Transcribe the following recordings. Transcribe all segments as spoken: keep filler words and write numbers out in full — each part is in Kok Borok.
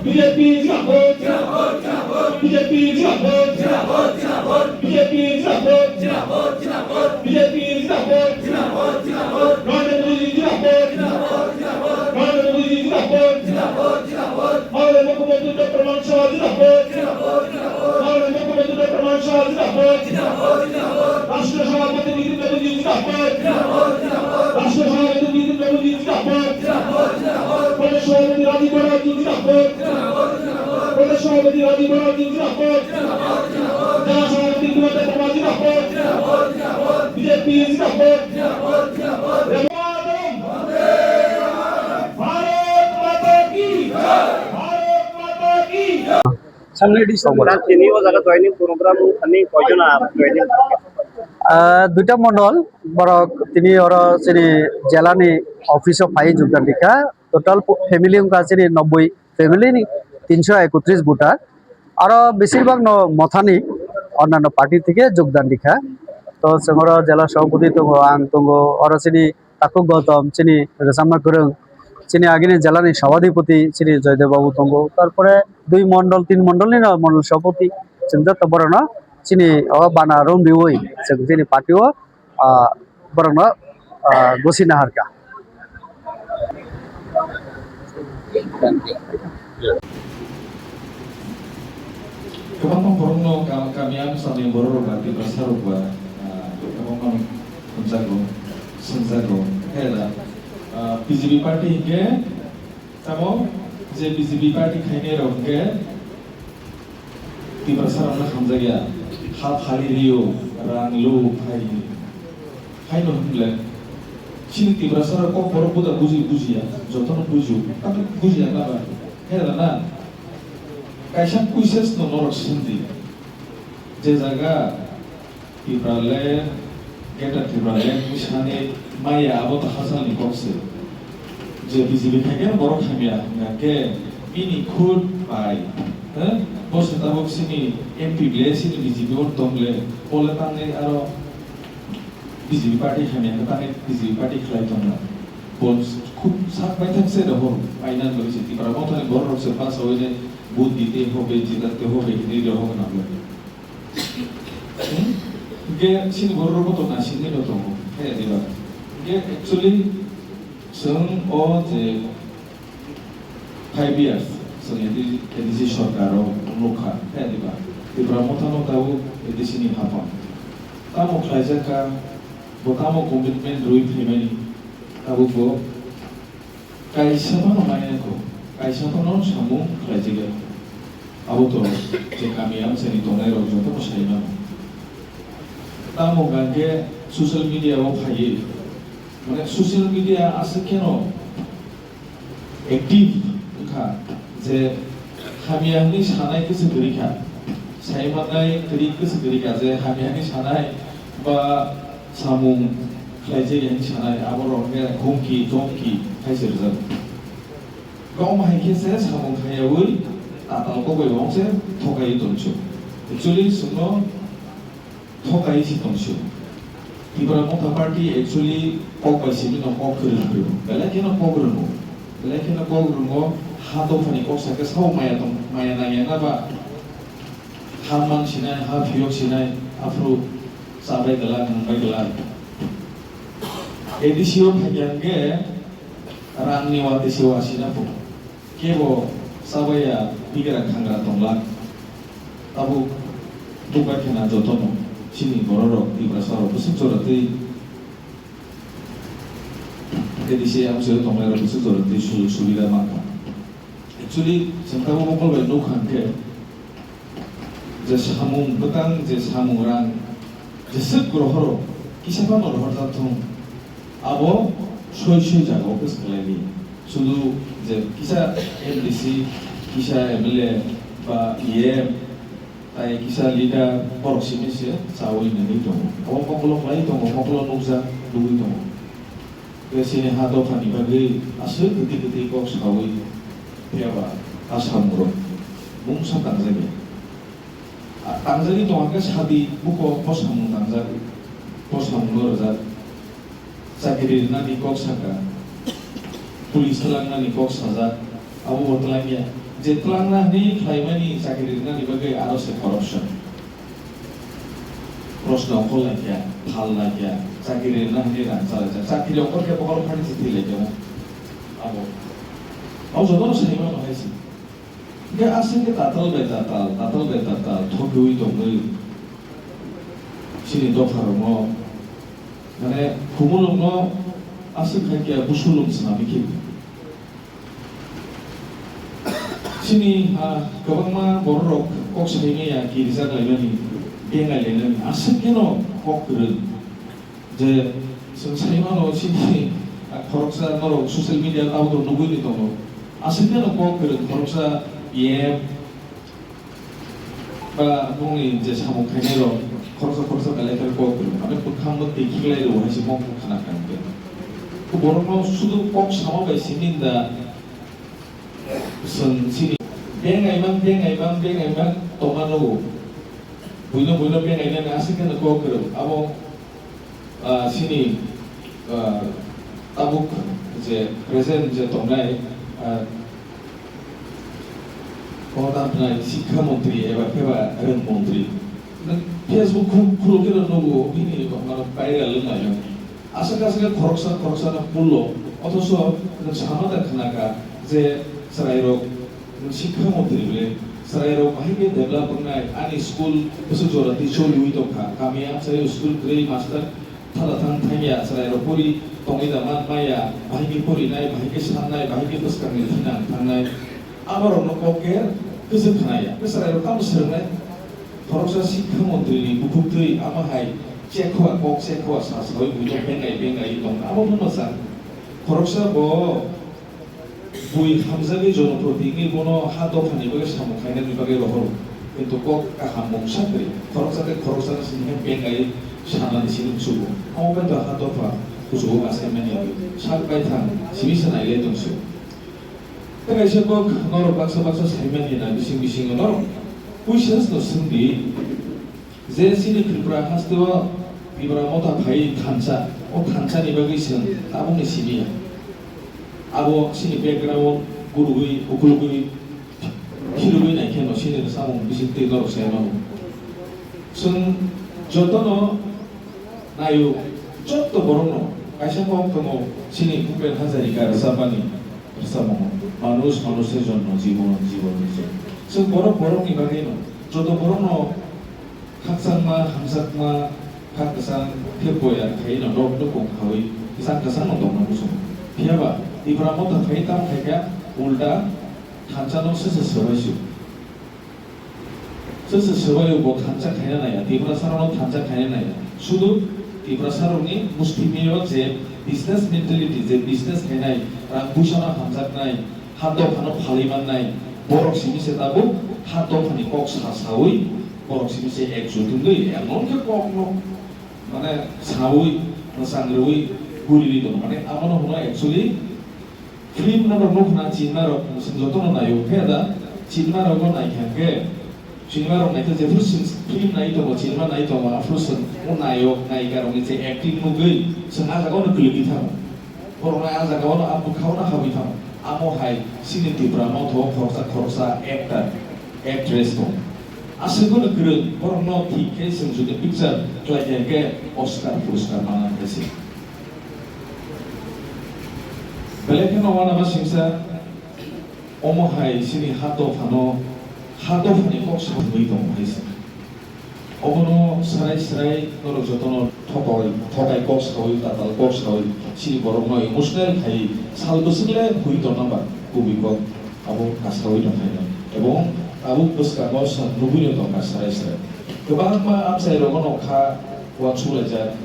B J P zindabad! B J P zindabad! B J P zindabad! B J P zindabad! Narendra Modi zindabad! Narendra Modi zindabad! Honorable Mukhyamantri Doctor Manik Saha zindabad! Honorable Mukhyamantri Doctor Manik Saha zindabad! Rashtriya Sabhapati Nitin Nabind zindabad! Rashtriya Sabhapati Nitin Nabind zindabad! Pradesh Sabhapati Rajiv Banerjee zindabad! Pradesh Sabhapati Rajiv Banerjee zindabad! Jala Sabhapati Biman Debbarma zindabad! B J P zindabad! Bharat Mata ki! Bharat Mata ki! Samle di, samle. Tini o jaga joining program ani koijon joining? Ah, duita mondol, borok tini oro chini jela ni office o phai jogdan rikha. Total po-, family wngkha chini nobboi family ni, tinsho ekotris voter. Aro besir bhag no Motha ni, onnanno party theke jogdan rikha. To chwng oro jela sabhapati tongo, ang tongo, oro chini Takhuk Gautam, chini rwchapna kwrwng, chini agini jela ni sabhadipati chini Joydev babu tongo, tarpore dui mondol, tin mondol ni no mondol sabhapati, chwng joto borok no chini o bana rom riwi chwng chini party o, ah, borok no, ah, gosi naharkha. Kwbangma borokno kam-, kami amsani bororok ba Tiprasa rok ba, ah, kwbangma hwnjago, swngjago, hela, ah, B J P party hinkhe tamo je B J P party khainai rok hinkhe Tiprasa rokno hamjakya, ha phali rio, rang lu phai. Haino hwnle, chini Tiprasa rok kok borok buda buji bujiya, jotono bujio, tapi bujiya na ba, hela na, kaisa quises no norok sindi, je jaga Tipraland, Greater Tipraland ni sani maya abo ta hachal ni kok se. Je B J P khaikhe borok hamya hwnka khe bini khud bai, eh, bo se tabuk sini M P ble sini B J P o tongle, bole tangnai aro B J P party hamya hwnka tangnai B J P party khlai tongna. Bo khub sak baithang se rohor, aina loi se Tipra Mothani borok rok se pass hoine vote dite hobe, jitate hobe hinwi rohor nang. Hmm? Hingke chini borok rok to naisingwi no tongo, hai diba? Hingke actually chwng o je five years chwng A D C, A D C sorkar o nukha, hai diba? Tipra Motha no tabuk A D C ni hapang. Tamo khlaijak kha, bo tamo commitment rwi phaimani, tabuk bo Kaisa phano maya kho, kaisa phano samung khlaijak ya kho. Abo to je kami amchaini tongnai rok joto no sai mano. Tamo hwnkhe social media o phaiwi, mane social media aswk kheno active wngkha je hamya hwnwi sanai kwchwk kwrwi kha, sai mannai kwrwi kwchwk kwrwi kha je hamya hwnwi sanai ba samung khlaijak ya hwnwi sanai, abo rok khe humki tomki hai se rwjago. Kok hai khe se samung khayaui tatal kok bai bo se thokai tongsu. Actually chwngno thokai se tongsu. Tipra Motha Party actually kok bai simi no kok kwrwng kwrwng. Belai kheno kok rwngo. Belai kheno kok rwngo, ha dophani kok sa khe sao maya tong, maya nangya na ba? Ha man sinai, ha phiyok sinai, aphuru chabai glak, nungbai glak. A D C o phaikha hwnkhe rangni watwi se wasina pho. Kebo chabaiya bigra khangra tongla. Tabuk bubaikhe na jotono chini bororok Tiprasarok bwswk jora twi A D C amchaio tongnairok bwswk jora twi sujog subida mankha. Actually, chwng tabuk mokol bai nukha hwnkhe, je samung bwtang, je samung rang, jeswk rohoro, kisa phano rohorjak thung, abo soi soi jagao khe swlaidi. Sudu je kisa M D C, kisa M L A ba E M, tai kisa leader borok simi se chawi nini tongo. Abo mokolo khlai tongo, mokolo nukjak, nugwi tongo. Khe chini ha dophani bagwi aswk kwtwi kwtwi kok saui phiya ba a samungrok mungsa tangjak ya. A tangjagwi tongkha khe sadi buko bo samung tangjak, bo samungno rwjak. Chakiri rwnani kok saka, police twlangnani kok sajak, abo bo twlangya. Je twlangna hwnwi khlaimani chakiri rwnani bagwi aro se corruption. Proshno ongkhor laikya, phal laikya, chakiri rwna hwnwi rang chalaijak. Chakiri ongkhor khe bokhorok phani se thwi laikya mo. Abo. Abo jotono sai mano hai se. Hwnkhe aswk khe tatal bai tatal, tatal bai tatal, thokiui tongwi. Chini dopharokno, mane, khumulwngno aswk khai khe busulwng swnamwi khe. Chini, ah, kwbangma bororok kok sai maya kirijak laimani, bengai lainani, aswk kheno kok kwrwng. Je chwng sai mano, chini, ah, khoroksa norok social media tabuk nugwi ni tongo. Aswk kheno kok kwrwng, khoroksa P M, ba bongni je samung khainai rok khoroksa khoroksa belai khe kok rw, abo bwkha mwtwi khiklai rw hai se mokol khna kha hwnkhe. Borokno sudu kok sama bai simi da chwng chini bengai mang, bengai mang, bengai mang tongma nugo. Buino buino bengai nani aswk kheno kok rw. Abo Ah, chini, ah, tabuk je present je tongnai, ah, o tamo wngnai Sikha Montri eba khe ba Rang Montri. Nang Facebook khu-, khulugwi rw nugo, bini mano viral wngmano. Aswk aswk khoroksa khoroksa no pulo, othoso nwng sama da khna kha je chwrairok Sikha Montri ble, chwrairok bahai khe develop wngnai, ani school bwswk jora twi choliui tongkha, kami amchaio school kwrwi, master thada thang thangya, chwrairok pori tongwi da man maya, bahai khe porinai, bahai khe sannai, bahai khe bwskangni thinang thangnai, aborokno kok khe kwchwk khnaya, khe chwrairok tamo swrwngnai? Khoroksa Sikha Montri ni bukhuk twi amo hai chekhoa kok chekhoa sa saui buino bengai bengai tong, abo phano sa khoroksa bo Bui hamjagwi jonoprotini bono ha dophani bagwi samung khainani bagwi rohoro. Kintu kok kaham mungsa kwrwi. Khoroksa tei khoroksa sini hai bengai sanani sini chugo. Omo bai to ha dopha kuchugo asaimani sak baithang simi se nailai tongsi. Tei kaisa kok norok baksa baksa saimani na bising bisingo norok puisa no swngdi. Je chini Tripura hasteo Tipra Motha phai thansa, o thansani bagwi chwng tabukni simi ya. Abo chini background gurugwi, ukulugwi, khirugwi naikheno chini samung bisingtwi norok sai mano. Chwng jotono naio, jotto borokno kaisa kok tongo chini Bhupen Hazarika rwchapmani, rwchapmano, "Manush manusher jonno, jibon jibonor jonno." Chwng borok borokni bagwino, joto borokno Khakchangma, hamjakma, kha kwchang khe boya khaino nok nukung khaui kwchang kwchangno tongna muchungo. Phiya ba Tipra Motha phai tamo khai kha ulta thansa no se se swbai su. Se se swbai bo thansa khaina naiya, Tiprasa rokno thansa khaina naiya. Sudu Tiprasa rokni musti mio je business mentality, je business khainai, rang puisa no hamjaknai, ha dophano phalwi mannai, borok simi se tabuk ha dophani kok sa saui, borok simi se ekjut wngwi, emon khe kokno, mane, saui, mwchang rwui, guriui tongo. Mane, abono hwno actually film no rok nukna, chinma rok, chwng jotono naio, khe da, chinma rokno naikha khe, chinma rok naikhe jephuru chwng film nai tongo, chinma nai tongo, aphuru chwng o nayok, nayika rokni je acting nugwi, chwng ah jagao no kwlwgwi thango. Borok nai ah jagao no, ah bwkhao no habwi thango. Amo hai chini Tipra Motha o khoroksa khoroksa actor, actress bo. Aswk no kwrwng, borok no thik khe chwng jodi picture khlai khe, khe Oscar puruskar manna hai se. Belai kheno uanama singsa, omo hai chini ha dophano, ha dophani kok samwi tongo hai se. Obono srai srai norok jotono thokai, thokai kok saui, tatal kok saui, chini borokno emotional khai sal bwswk le hui tongna ba kubui kok abo kasaui tongkhaino. Ebong abo bwskango sa nugui no tongkha srai srai. Kwbangma amchai rogo no kha uansuk laijak,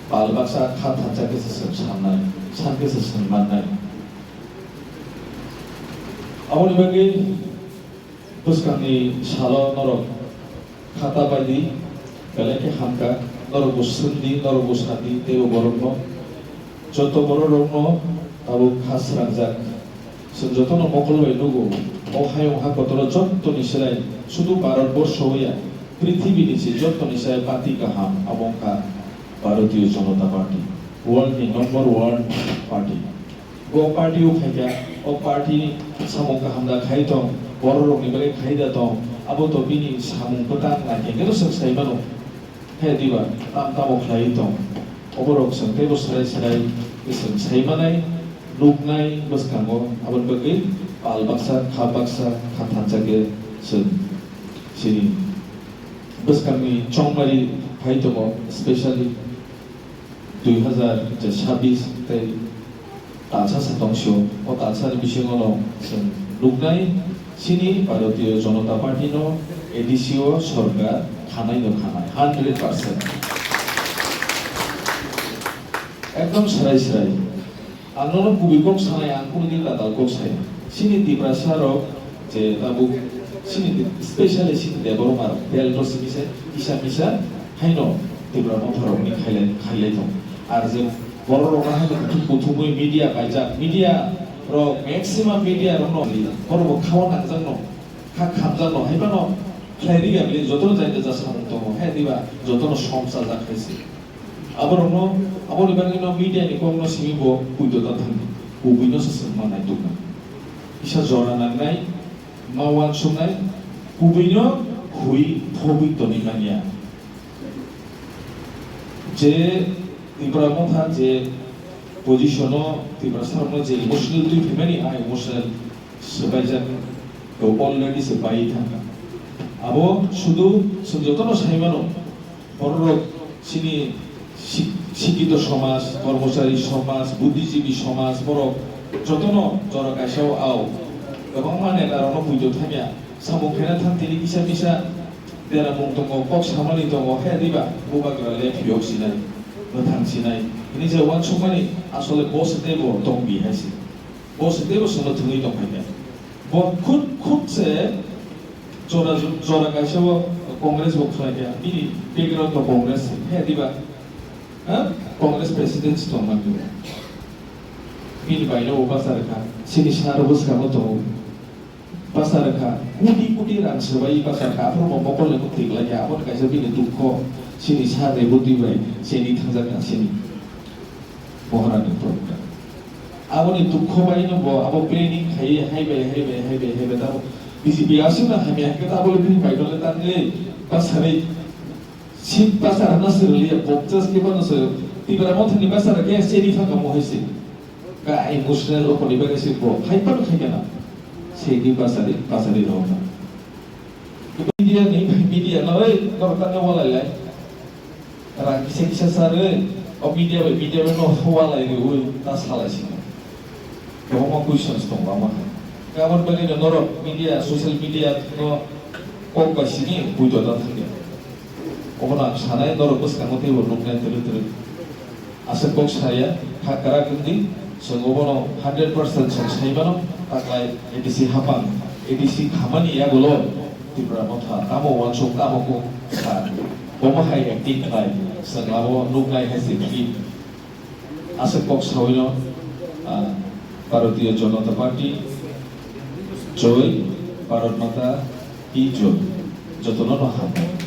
pal baksa kha thansa khe se sannai, san khe se san mannai. Aboni bagwi Bwskangni salo norok khata bai di, belai khe hamkha, norok bo swng di, norok bo sa di, teibo borokno. Joto bororokno tabuk kha srangjak. Chwng jotono mokol bai nugo, o hayung ha kotoro jottoni chwrai, sudu Bharat borsho ya, prithibini se jottoni chwrai party kaham, abo wngkha Bharatiya Janata Party, world ni number one party. Bo party o khaikha, O party ni samung kaham da khai tong, borok rok ni bagwi khai da tong, abo to bini samung kwtal nai khe khe to chwng sai mano. He diba, tam tamo khlai tong. Oborok chwng teibo swrai swrai chwng sai manai, nuknai bwskango, aboni bagwi pal baksa, kha baksa, kha thansa khe chwng chini bwskangni chongmari phai tongo, specially dui hazar chabbish tei talsa sa tong sio, o talsa ni bisingo no chwng nuknai chini Bharatiya Janata Party no A D C o sorkar khanai no khanai, hundred percent. Ekdom swrai swrai. Ang nono kubui kok sanai, ang kunu din ladal kok saya. Chini Tiprasa rok je tabuk chini, specially chini Debbarma rok, belt rok simi se kisa misa haino Tipra Motha rok ni khailai, khailai tong. Ar je borok rok haino kuthum kuthumui media kaijak, media rok, maximum media rok no borok bo khao nangjak no, kha khamjak no, hai phano khlai ri ya bile joto no jai jesa samung tongo, hai diba joto no som chajak hai se. Aborokno, aboni bagwino media ni kokno simi bo puito ta thangdi, kubuino se swngma naitukna. Kisa jora nangnai, ma uansuknai, kubuino hui phobwi tonwi manya. Je Tipra Motha je position o Tiprasa rokno je emotional twi phaimani, a emotional swbaijak, to already se bai thangkha. Abo sudu chwng jotono sai mano, bororok chini si-, sikito somaj, kormochari somaj, budhijibi somaj, borok jotono jora kaisa o ao. Kwbangma neta rokno puito thangya, samung khaina thang tini kisa misa deramung tongo, kok samani tongo, he diba bubagra le phiyok sinai, mwthang sinai. Hini je uansukmani asole bo se teibo tongbi hai se. Bo se teibo sono thwngwi tong hai khe. Bo khut, khut se jora, jora kaisa o Congress bo khlai khe, bini background bo Congress, he diba? Ha? Congress president tong man diba? Bini baino bo bachar kha, chini sar bwskango tongo. Bachar kha, koti koti rang swbai bachar kha, aphuru bo mokol ni muktwi lai kha, aboni kaisa bini dukho, chini sar ni bwtwi bai, chini thangjak kha, chini. Bohrani problem. Aboni dukho bai no bo abo planning khai, hai bai, hai bai, hai bai, hai bai, tamo B J P aswk na hamya khe tamo le bini bai no le tang le, bachari, si bachar na se le, pokchas ke ba no se, Tipra Motha ni bachar ke se ni thang mo hai se. Ka emotional o koni ba se bo, hai pa khai kana. Se ni bachari, bachari ro na. Media ni, media no, oi, no, tang wala lai. Rang kisa kisa sa rwi, o media bai, media bai no hua lai rwi, ta sa lai sini. Kwbangma questions tongo, ama hai. Aboni bagwi no norok media, social media no kok bai sini, buido ta thangya. Obono ang sanai, norok bwskango teibo nuknai twrwi twrwi. Aswk kok saya, ha kwrak wngdi, chwng obono hundred percent chwng sai mano, taklai A D C hapang, A D C khamani yagulo, Tipra Motha tamo uansuk tamo kok sa, omo hai acting khlai, chwng abo nuknai hai se khi. Aswk kok sawino, ah, Bharatiya Janata Party, Joy, Bharat Mata ki Joy, jotono no hambai.